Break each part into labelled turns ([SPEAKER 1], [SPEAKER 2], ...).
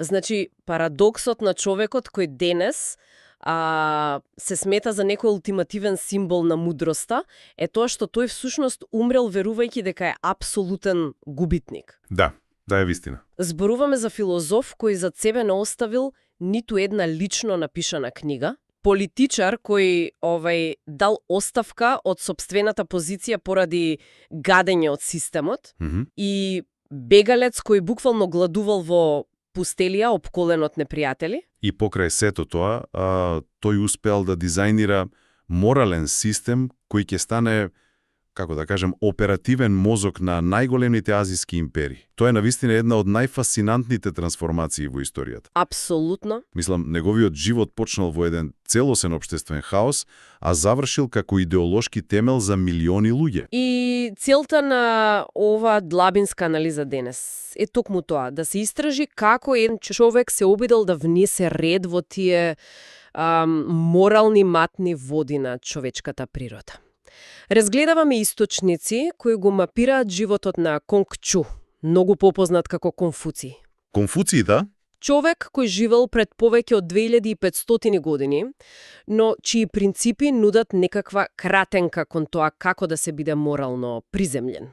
[SPEAKER 1] Значи, парадоксот на човекот кој денес се смета за некој ултимативен символ на мудроста е тоа што тој всушност умрел верувајќи дека е апсолутен губитник.
[SPEAKER 2] Да е вистина.
[SPEAKER 1] Зборуваме за филозоф кој зад себе не оставил ниту една лично напишана книга, политичар кој дал оставка од сопствената позиција поради гадење од системот и бегалец кој буквално гладувал во пустелија опколен од непријатели.
[SPEAKER 2] И покрај сето тоа, тој успеал да дизајнира морален систем кој ќе стане, како да кажем, оперативен мозок на најголемите азиски империи. Тоа е навистина една од најфасцинантните трансформации во историјата.
[SPEAKER 1] Апсолутно.
[SPEAKER 2] Мислам, неговиот живот почнал во еден целосен општествен хаос, а завршил како идеолошки темел за милиони луѓе.
[SPEAKER 1] И целта на ова длабинска анализа денес е токму тоа, да се истражи како еден човек се обидел да внесе ред во тие морални матни води на човечката природа. Разгледаваме источници кои го мапираат животот на Конг Чу, многу попознат како Конфуци.
[SPEAKER 2] Конфуци, да?
[SPEAKER 1] Човек кој живел пред повеќе од 2500 години, но чии принципи нудат некаква кратенка кон тоа како да се биде морално приземлен.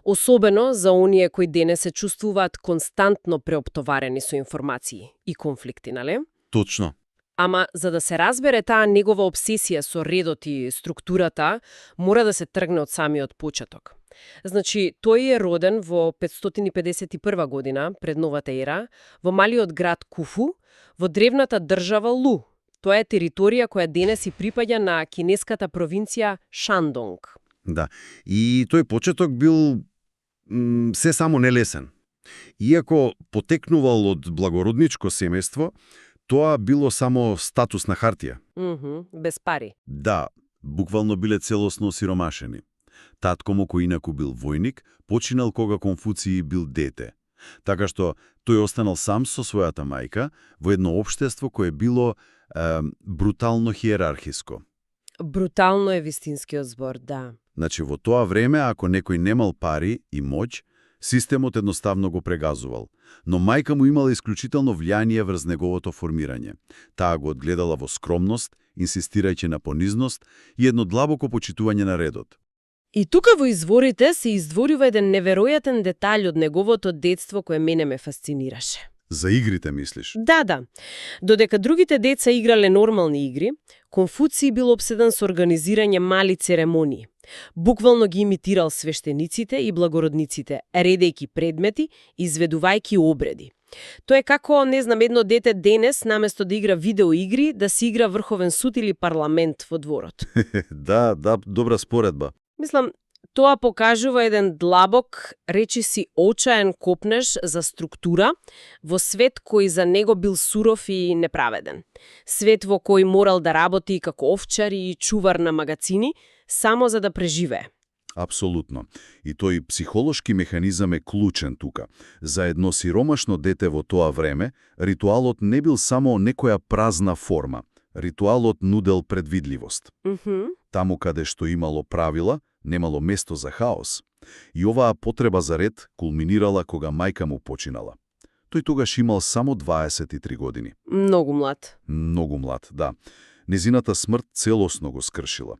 [SPEAKER 1] Особено за оние кои денес се чувствуваат константно преоптоварени со информации и конфликти, нали?
[SPEAKER 2] Точно.
[SPEAKER 1] Ама, за да се разбере таа негова обсесија со редот и структурата, мора да се тргне од самиот почеток. Значи, тој е роден во 551 година, пред новата ера, во малиот град Куфу, во древната држава Лу. Тоа е територија која денес и припаѓа на кинеската провинција Шандонг.
[SPEAKER 3] Да, и тој почеток бил се само нелесен. Иако потекнувал од благородничко семејство, тоа било само статус на хартија.
[SPEAKER 1] Без пари.
[SPEAKER 3] Да, буквално биле целосно осиромашени. Татко му, кој инаку бил војник, починал кога Конфуций бил дете. Така што тој останал сам со својата мајка во едно општество кое било брутално хиерархиско.
[SPEAKER 1] Брутално е вистинскиот збор, да.
[SPEAKER 3] Значи, во тоа време, ако некој немал пари и моќ, системот едноставно го прегазувал. Но мајка му имала исклучително влијание врз неговото формирање. Таа го одгледала во скромност, инсистирајќи на понизност и едно длабоко почитување на редот.
[SPEAKER 1] И тука во изворите се издворува еден неверојатен детаљ од неговото детство кој мене ме фасцинираше.
[SPEAKER 3] За игрите, мислиш?
[SPEAKER 1] Да. Додека другите деца играле нормални игри, Конфуций бил обседен со организирање мали церемонии. Буквално ги имитирал свештениците и благородниците, редејќи предмети, изведувајќи обреди. Тоа е како, едно дете денес, наместо да игра видеоигри, да си игра Врховен суд или парламент во дворот.
[SPEAKER 3] Да, добра споредба.
[SPEAKER 1] Мислам, тоа покажува еден длабок, речиси очаен копнеж за структура во свет кој за него бил суров и неправеден. Свет во кој морал да работи како овчар и чувар на магацини, само за да преживее.
[SPEAKER 3] Апсолутно. И тој психолошки механизам е клучен тука. За едно сиромашно дете во тоа време, ритуалот не бил само некоја празна форма. Ритуалот нудел предвидливост. Таму каде што имало правила, немало место за хаос. И оваа потреба за ред кулминирала кога мајка му починала. Тој тогаш имал само 23 години.
[SPEAKER 1] Многу млад.
[SPEAKER 3] Многу млад, да. Незината смрт целосно го скршила.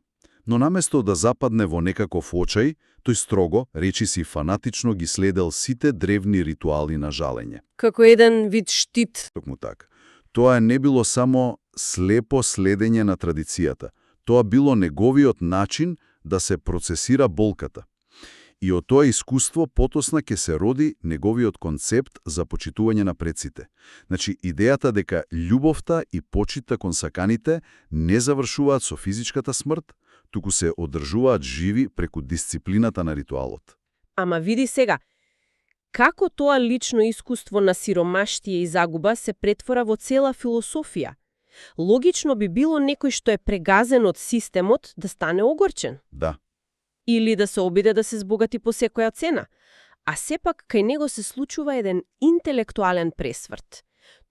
[SPEAKER 3] Но наместо да западне во некаков очај, тој строго, речиси фанатично ги следел сите древни ритуали на жалење.
[SPEAKER 1] Како еден вид штит.
[SPEAKER 3] Токму така. Тоа не било само слепо следење на традицијата. Тоа било неговиот начин да се процесира болката. И од тоа искуство потосна ќе се роди неговиот концепт за почитување на предците. Значи, идејата дека љубовта и почита кон саканите не завршуваат со физичката смрт, туку се одржуваат живи преку дисциплината на ритуалот.
[SPEAKER 1] Ама види сега, како тоа лично искуство на сиромаштие и загуба се претвора во цела философија? Логично би било некој што е прегазен од системот да стане огорчен.
[SPEAKER 3] Да.
[SPEAKER 1] Или да се обиде да се збогати по секоја цена. А сепак кај него се случува еден интелектуален пресврт.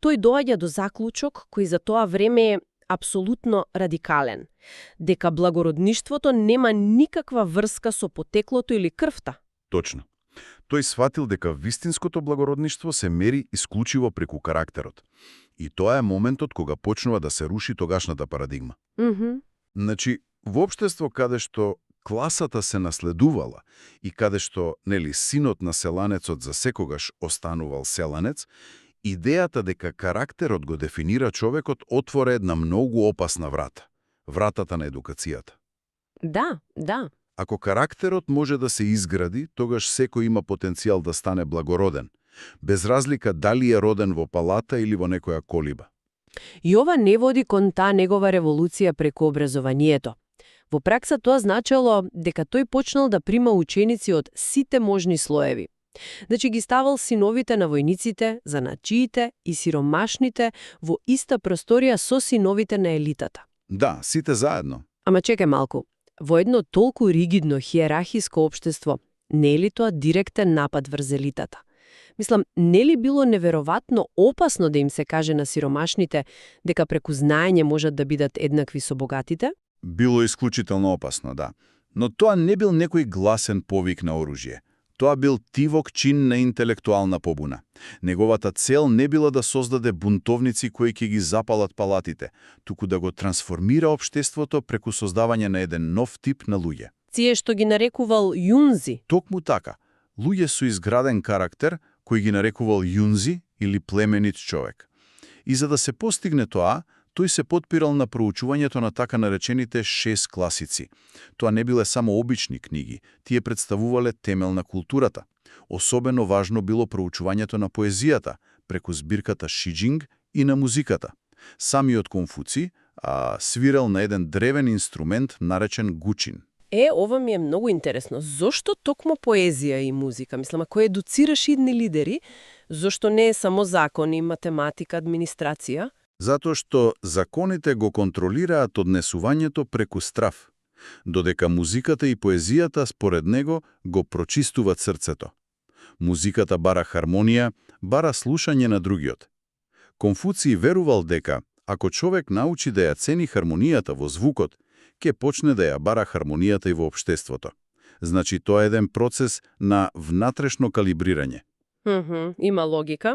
[SPEAKER 1] Тој доаѓа до заклучок кој за тоа време е апсолутно радикален. Дека благородништвото нема никаква врска со потеклото или крвта.
[SPEAKER 3] Точно. Тој сватил дека вистинското благородништво се мери исклучиво преку карактерот. И тоа е моментот кога почнува да се руши тогашната парадигма. Значи, во општество каде што класата се наследувала и каде што, синот на селанецот за секогаш останувал селанец, идејата дека карактерот го дефинира човекот отвора една многу опасна врата. Вратата на едукацијата.
[SPEAKER 1] Да.
[SPEAKER 3] Ако карактерот може да се изгради, тогаш секој има потенцијал да стане благороден, без разлика дали е роден во палата или во некоја колиба.
[SPEAKER 1] И ова не води кон таа негова револуција преку образованието. Во пракса тоа значело дека тој почнал да прима ученици од сите можни слоеви. Значи ги ставал синовите на војниците, заначиите и сиромашните во иста просторија со синовите на елитата.
[SPEAKER 3] Да, сите заедно.
[SPEAKER 1] Ама чекај малку. Во едно толку ригидно хиерархиско општество, не е ли тоа директен напад врз елитата? Мислам, не ли било неверојатно опасно да им се каже на сиромашните дека преку знаење можат да бидат еднакви со богатите?
[SPEAKER 3] Било исклучително опасно, да. Но тоа не бил некој гласен повик на оружје. Тоа бил тивок чин на интелектуална побуна. Неговата цел не била да создаде бунтовници кои ќе ги запалат палатите, туку да го трансформира општеството преку создавање на еден нов тип на луѓе.
[SPEAKER 1] Тие што ги нарекувал јунзи.
[SPEAKER 3] Токму така. Луѓе со изграден карактер, кој ги нарекувал јунзи или племенит човек. И за да се постигне тоа, тој се потпирал на проучувањето на така наречените 6 класици. Тоа не биле само обични книги, тие представувале темел на културата. Особено важно било проучувањето на поезијата, преку збирката Шиџинг и на музиката. Самиот Конфуци свирал на еден древен инструмент наречен гучин.
[SPEAKER 1] Ова ми е многу интересно. Зошто токму поезија и музика? Мислам, ако едуцираш идни лидери, зошто не е само закони, математика, администрација?
[SPEAKER 3] Затоа што законите го контролираат однесувањето преку страв, додека музиката и поезијата според него го прочистуваат срцето. Музиката бара хармонија, бара слушање на другиот. Конфуций верувал дека, ако човек научи да ја цени хармонијата во звукот, ќе почне да ја бара хармонијата и во општеството. Значи, тоа е еден процес на внатрешно калибрирање.
[SPEAKER 1] Има логика.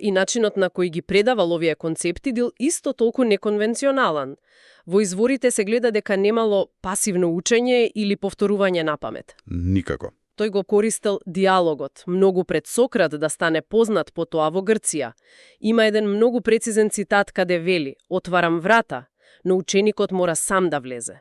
[SPEAKER 1] И начинот на кој ги предавал овие концепти бил исто толку неконвенционален. Во изворите се гледа дека немало пасивно учење или повторување на памет.
[SPEAKER 3] Никако.
[SPEAKER 1] Тој го користел диалогот, многу пред Сократ да стане познат потоа во Грција. Има еден многу прецизен цитат каде вели: "Отварам врата, но ученикот мора сам да влезе."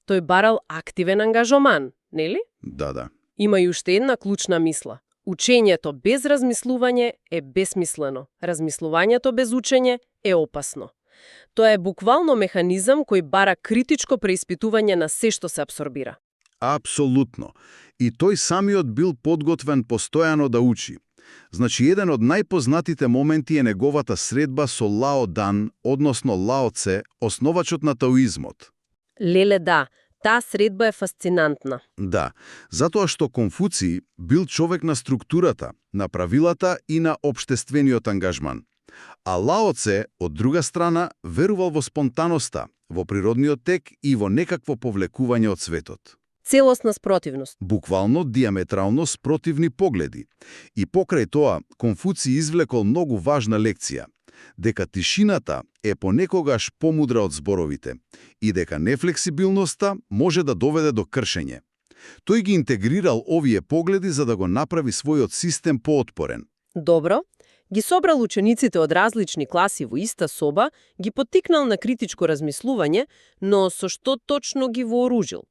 [SPEAKER 1] Тој барал активен ангажоман, нели?
[SPEAKER 3] Да.
[SPEAKER 1] Има и уште една клучна мисла. Учењето без размислување е бесмислено. Размислувањето без учење е опасно. Тоа е буквално механизам кој бара критичко преиспитување на се што се абсорбира.
[SPEAKER 3] Апсолутно. И тој самиот бил подготвен постојано да учи. Значи, еден од најпознатите моменти е неговата средба со Лао Дан, односно Лао Це, основачот на таоизмот.
[SPEAKER 1] Леле да, таа средба е фасцинантна.
[SPEAKER 3] Да, затоа што Конфуций бил човек на структурата, на правилата и на општествениот ангажман. А Лао Це, од друга страна, верувал во спонтаноста, во природниот тек и во некакво повлекување од светот.
[SPEAKER 1] Целосна спротивност.
[SPEAKER 3] Буквално диаметрално спротивни погледи. И покрај тоа, Конфуций извлекол многу важна лекција, дека тишината е понекогаш помудра од зборовите и дека нефлексибилноста може да доведе до кршење. Тој ги интегрирал овие погледи за да го направи својот систем поотпорен.
[SPEAKER 1] Добро. Ги собрал учениците од различни класи во иста соба, ги поттикнал на критичко размислување, но со што точно ги вооружил?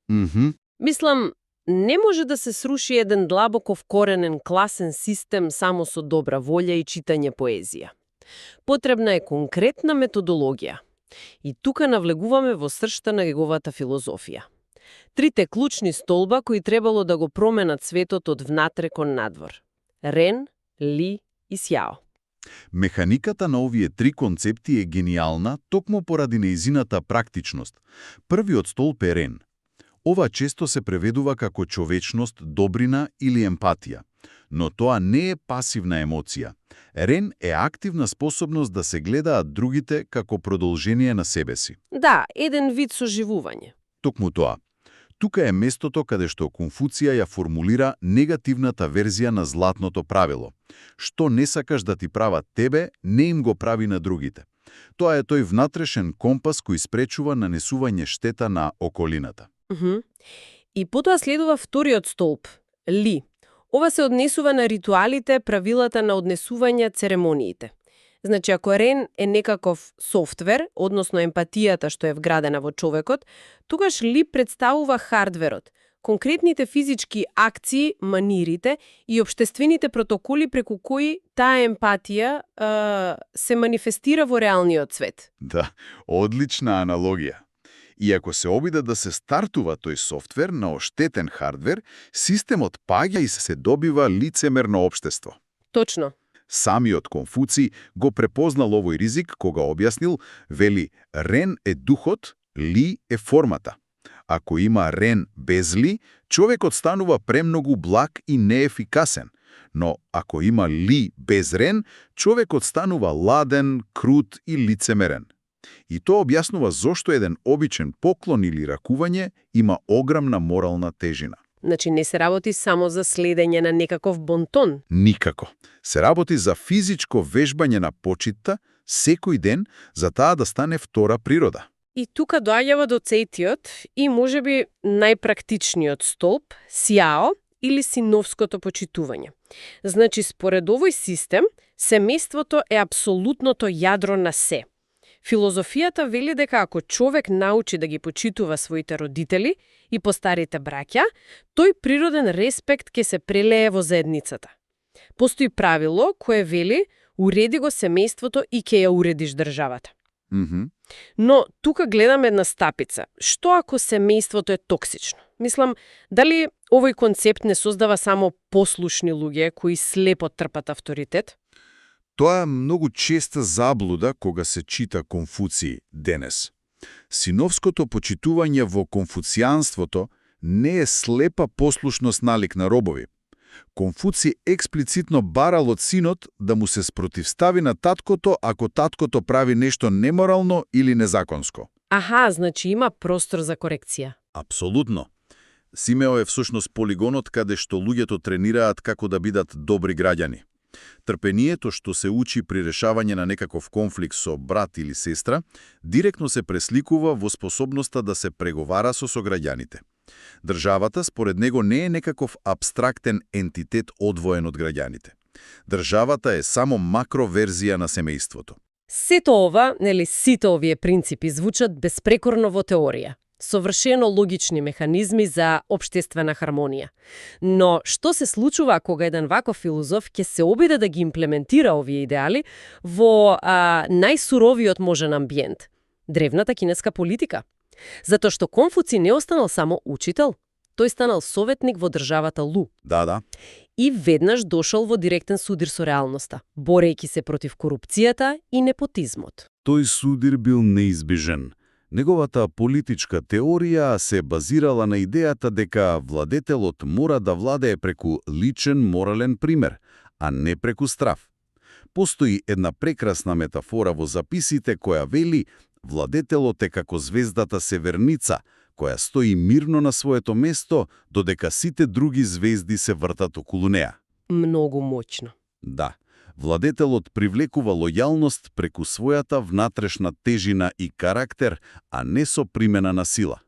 [SPEAKER 1] Мислам, не може да се сруши еден длабоко вкоренен класен систем само со добра волја и читање поезија. Потребна е конкретна методологија. И тука навлегуваме во сршта на неговата филозофија. Трите клучни столба кои требало да го променат светот од внатре кон надвор. Рен, Ли и Сјао.
[SPEAKER 3] Механиката на овие три концепти е гениална токму поради нејзината практичност. Првиот столб е Рен. Ова често се преведува како човечност, добрина или емпатија. Но тоа не е пасивна емоција. Рен е активна способност да се гледаат другите како продолжение на себе си.
[SPEAKER 1] Да, еден вид соживување.
[SPEAKER 3] Токму тоа. тука е местото каде што Конфуција ја формулира негативната верзија на златното правило. Што не сакаш да ти прават тебе, не им го прави на другите. Тоа е тој внатрешен компас кој спречува нанесување штета на околината.
[SPEAKER 1] И потоа следува вториот столб – ли. Ова се однесува на ритуалите, правилата на однесување, церемониите. Значи, ако Рен е некаков софтвер, односно емпатијата што е вградена во човекот, тогаш ли представува хардверот, конкретните физички акции, манирите и општествените протоколи преку кои таа емпатија се манифестира во реалниот свет.
[SPEAKER 3] Да, одлична аналогија. И ако се обиде да се стартува тој софтвер на оштетен хардвер, системот паѓа и се добива лицемерно општество.
[SPEAKER 1] Точно.
[SPEAKER 3] Самиот Конфуци го препознал овој ризик кога објаснил, вели, Рен е духот, ли е формата. Ако има Рен без ли, човекот станува премногу благ и неефикасен. Но ако има ли без Рен, човекот станува ладен, крут и лицемерен. И тоа објаснува зошто еден обичен поклон или ракување има огромна морална тежина.
[SPEAKER 1] Значи не се работи само за следење на некаков бонтон.
[SPEAKER 3] Никако. Се работи за физичко вежбање на почитта секој ден за таа да стане втора природа.
[SPEAKER 1] И тука доаѓава до цетиот и можеби најпрактичниот столб – сјао или синовското почитување. Значи, според овој систем, семејството е апсолутното јадро на се. Филозофијата вели дека ако човек научи да ги почитува своите родители и постарите браќа, тој природен респект ќе се прелее во заедницата. Постои правило кое вели уреди го семејството и ќе ја уредиш државата. Но тука гледаме една стапица. Што ако семејството е токсично? Мислам, дали овој концепт не создава само послушни луѓе кои слепо трпат авторитет?
[SPEAKER 3] Тоа е многу честа заблуда кога се чита Конфуци денес. Синовското почитување во конфуцијанството не е слепа послушност налик на робови. Конфуци експлицитно барал од синот да му се спротивстави на таткото ако таткото прави нешто неморално или незаконско.
[SPEAKER 1] Аха, значи има простор за корекција.
[SPEAKER 3] Апсолутно. Симео е всушност полигонот каде што луѓето тренираат како да бидат добри граѓани. Трпението што се учи при решавање на некаков конфликт со брат или сестра, директно се пресликува во способноста да се преговара со сограѓаните. Државата, според него, не е некаков абстрактен ентитет одвоен од граѓаните. Државата е само макроверзија на семејството.
[SPEAKER 1] Сето ова, сите овие принципи звучат безпрекорно во теорија. Совршено логични механизми за општествена хармонија. Но што се случува кога еден ваков филозоф ќе се обиде да ги имплементира овие идеали во најсуровиот можен амбиент – древната кинеска политика? Затоа што Конфуци не останал само учител, тој станал советник во државата Лу.
[SPEAKER 3] Да.
[SPEAKER 1] И веднаш дошол во директен судир со реалноста, борејќи се против корупцијата и непотизмот.
[SPEAKER 3] Тој судир бил неизбежен. Неговата политичка теорија се базирала на идејата дека владетелот мора да владее преку личен морален пример, а не преку страв. Постои една прекрасна метафора во записите која вели владетелот е како звездата Северница, која стои мирно на своето место, додека сите други звезди се вртат околу неа.
[SPEAKER 1] Многу моќно.
[SPEAKER 3] Да. Владетелот привлекува лојалност преку својата внатрешна тежина и карактер, а не со примена на сила.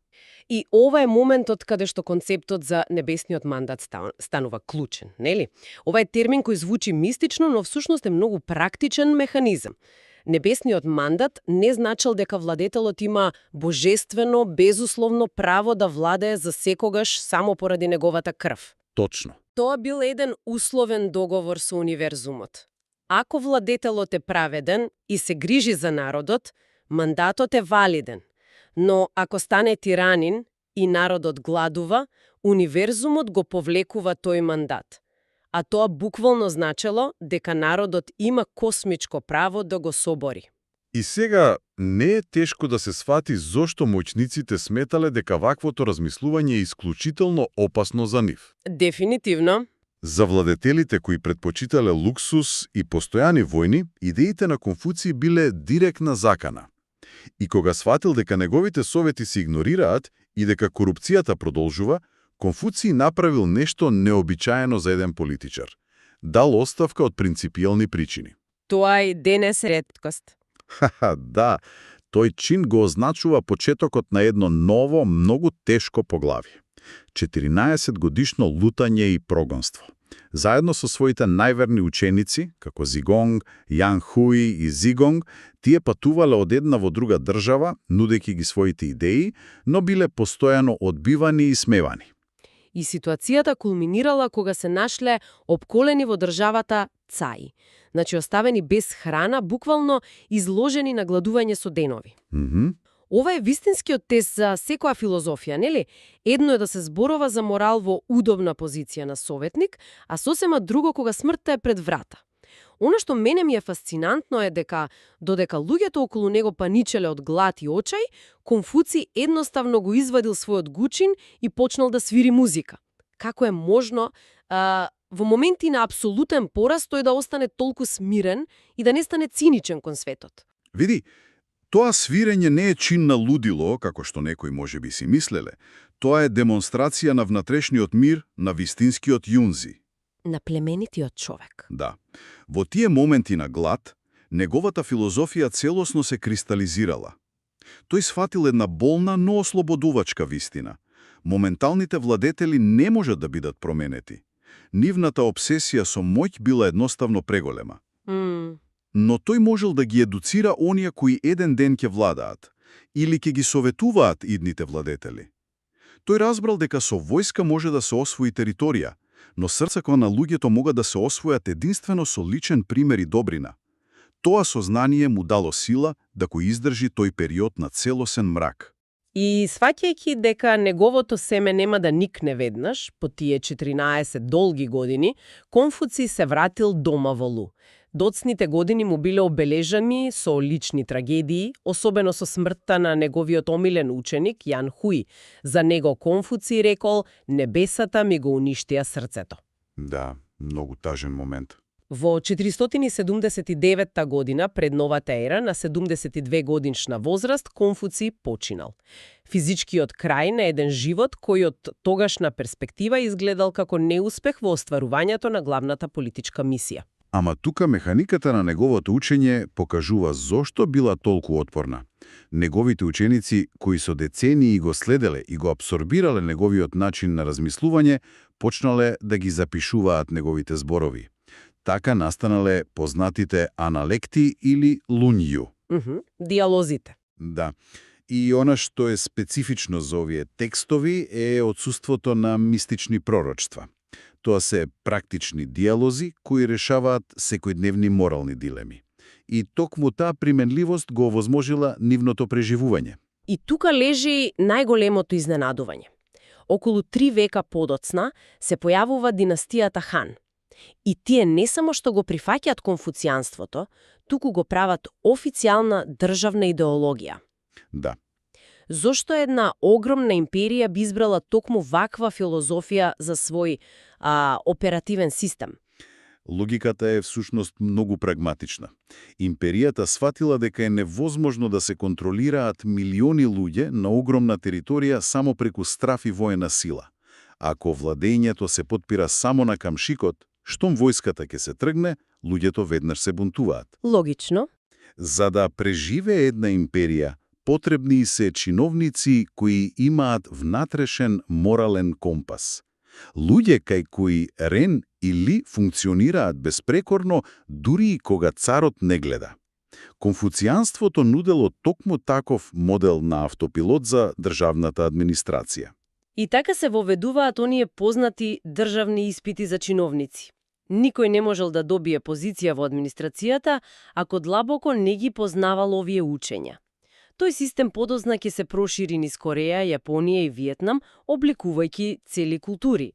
[SPEAKER 1] И ова е моментот каде што концептот за небесниот мандат станува клучен, нели? Ова е термин кој звучи мистично, но всушност е многу практичен механизам. Небесниот мандат не значил дека владетелот има божествено, безусловно право да владее за секогаш само поради неговата крв.
[SPEAKER 3] Точно.
[SPEAKER 1] Тоа бил еден условен договор со универзумот. Ако владетелот е праведен и се грижи за народот, мандатот е валиден. Но ако стане тиранин и народот гладува, универзумот го повлекува тој мандат. А тоа буквално значело дека народот има космичко право да го собори.
[SPEAKER 2] И сега не е тешко да се сфати зошто моќниците сметале дека ваквото размислување е исклучително опасно за нив.
[SPEAKER 1] Дефинитивно.
[SPEAKER 2] За владетелите кои предпочитале луксус и постојани војни, идеите на Конфуци биле директна закана. И кога сватил дека неговите совети се игнорираат
[SPEAKER 3] И дека корупцијата продолжува, Конфуций направил нешто необичаено за еден политичар. Дал оставка од принципиелни причини.
[SPEAKER 1] Тоа и денес реткост.
[SPEAKER 3] Да, тој чин го означува почетокот на едно ново, многу тешко поглавие. 14 годишно лутање и прогонство. Заедно со своите најверни ученици, како Зигонг, Јан Хуи и Зигонг, тие патувале од една во друга држава, нудејќи ги своите идеи, но биле постојано одбивани и смевани.
[SPEAKER 1] И ситуацијата кулминирала кога се нашле обколени во државата цаи. Значи оставени без храна, буквално изложени на гладување со денови. Ова е вистинскиот тест за секоја филозофија, нели? Едно е да се зборува за морал во удобна позиција на советник, а сосема друго кога смртта е пред врата. Оно што мене ми е фасцинантно е дека, додека луѓето околу него паничеле од глад и очај, Конфуций едноставно го извадил својот гучин и почнал да свири музика. Како е можно во моменти на апсолутен пораз тој да остане толку смирен и да не стане циничен кон светот?
[SPEAKER 3] Види, тоа свирење не е чин на лудило, како што некои може би си мислеле. Тоа е демонстрација на внатрешниот мир, на вистинскиот јунзи.
[SPEAKER 1] На племенитиот човек.
[SPEAKER 3] Да. Во тие моменти на глад, неговата филозофија целосно се кристализирала. Тој сфатил една болна, но ослободувачка вистина. Моменталните владетели не можат да бидат променети. Нивната обсесија со моќ била едноставно преголема. Но тој можел да ги едуцира оние кои еден ден ќе владаат, или ќе ги советуваат идните владетели. Тој разбрал дека со војска може да се освои територија, но срцето на луѓето могат да се освојат единствено со личен пример и добрина. Тоа сознание му дало сила да го издржи тој период на целосен мрак.
[SPEAKER 1] И сваќајќи дека неговото семе нема да никне веднаш, по тие 14 долги години, Конфуций се вратил дома во Лу. Доцните години му биле обележани со лични трагедии, особено со смртта на неговиот омилен ученик Јан Хуи. За него Конфуций рекол: "Небесата ми го уништија срцето."
[SPEAKER 3] Да, многу тажен момент.
[SPEAKER 1] Во 479 година пред новата ера, на 72 годишна возраст, Конфуций починал. Физичкиот крај на еден живот кој од тогашна перспектива изгледал како неуспех во остварувањето на главната политичка мисија.
[SPEAKER 3] Ама тука механиката на неговото учење покажува зошто била толку отпорна. Неговите ученици, кои со децении го следеле и го абсорбирале неговиот начин на размислување, почнале да ги запишуваат неговите зборови. Така настанале познатите аналекти или лунју.
[SPEAKER 1] Диалозите.
[SPEAKER 3] Да. И она што е специфично за овие текстови е отсуството на мистични пророчства. Тоа се практични диалози кои решаваат секојдневни морални дилеми. И токму таа применливост го овозможила нивното преживување.
[SPEAKER 1] И тука лежи најголемото изненадување. Околу 3 века подоцна се појавува династијата Хан. И тие не само што го прифаќаат конфуцијанството, туку го прават официјална државна идеологија.
[SPEAKER 3] Да.
[SPEAKER 1] Зошто една огромна империја би избрала токму ваква филозофија за свој оперативен систем?
[SPEAKER 3] Логиката е всушност многу прагматична. Империјата сватила дека е невозможно да се контролираат милиони луѓе на огромна територија само преку страф и воена сила. Ако владењето се потпира само на камшикот, штом војската ќе се тргне, луѓето веднаш се бунтуваат.
[SPEAKER 1] Логично.
[SPEAKER 3] За да преживее една империја, потребни се чиновници кои имаат внатрешен морален компас. Луѓе кај кои рен или функционираат безпрекорно, дури и кога царот не гледа. Конфуцијанството нудело токму таков модел на автопилот за државната администрација.
[SPEAKER 1] И така се воведуваат оние познати државни испити за чиновници. Никој не можел да добие позиција во администрацијата, ако длабоко не ги познавал овие учења. Тој систем подозна ќе се прошири низ Кореја, Јапонија и Виетнам, обликувајќи цели култури.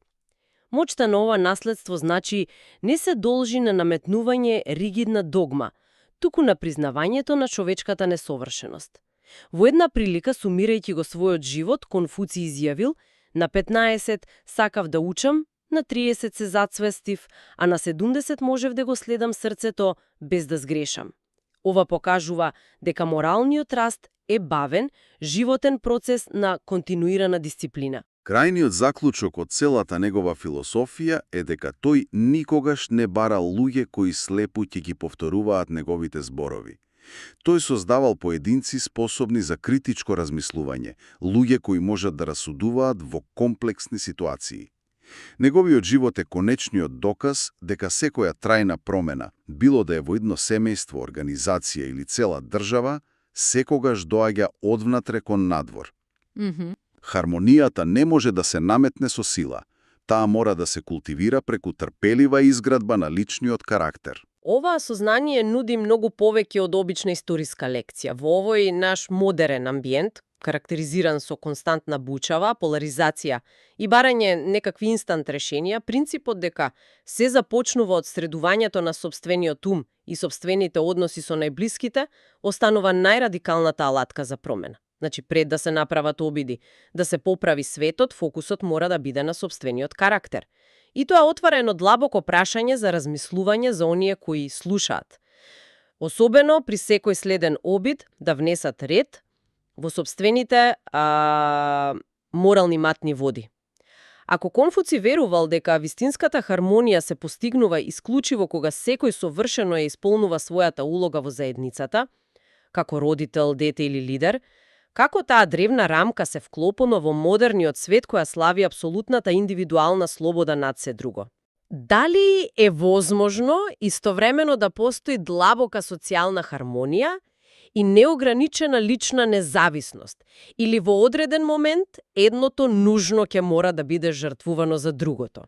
[SPEAKER 1] Моќта на ова наследство значи не се должи на наметнување ригидна догма, туку на признавањето на човечката несовршеност. Во една прилика, сумирајќи го својот живот, Конфуций изјавил: "На 15 сакав да учам, на 30 се зацвестив, а на 70 можев да го следам срцето без да сгрешам." Ова покажува дека моралниот раст е бавен, животен процес на континуирана дисциплина.
[SPEAKER 3] Крајниот заклучок од целата негова философија е дека тој никогаш не барал луѓе кои слепо ќе ги повторуваат неговите зборови. Тој создавал поединци способни за критичко размислување, луѓе кои можат да расудуваат во комплексни ситуации. Неговиот живот е конечниот доказ дека секоја трајна промена, било да е во едно семејство, организација или цела држава, секогаш доаѓа одвнатре кон надвор. Хармонијата не може да се наметне со сила. Таа мора да се култивира преку трпелива изградба на личниот карактер.
[SPEAKER 1] Ова сознание нуди многу повеќе од обична историска лекција. Во овој наш модерен амбиент, карактеризиран со константна бучава, поларизација и барање некакви инстант решенија, принципот дека се започнува од средувањето на сопствениот ум и сопствените односи со најблиските, останува најрадикалната алатка за промена. Значи, пред да се направат обиди да се поправи светот, фокусот мора да биде на сопствениот карактер. И тоа отвара едно длабоко прашање за размислување за оние кои слушаат. Особено при секој следен обид да внесат ред во сопствените морални матни води. Ако Конфуци верувал дека вистинската хармонија се постигнува исклучиво кога секој совршено исполнува својата улога во заедницата, како родител, дете или лидер, како таа древна рамка се вклопено во модерниот свет која слави апсолутната индивидуална слобода над се друго? Дали е возможно истовремено да постои длабока социјална хармонија и неограничена лична независност? Или во одреден момент едното нужно ќе мора да биде жртвувано за другото?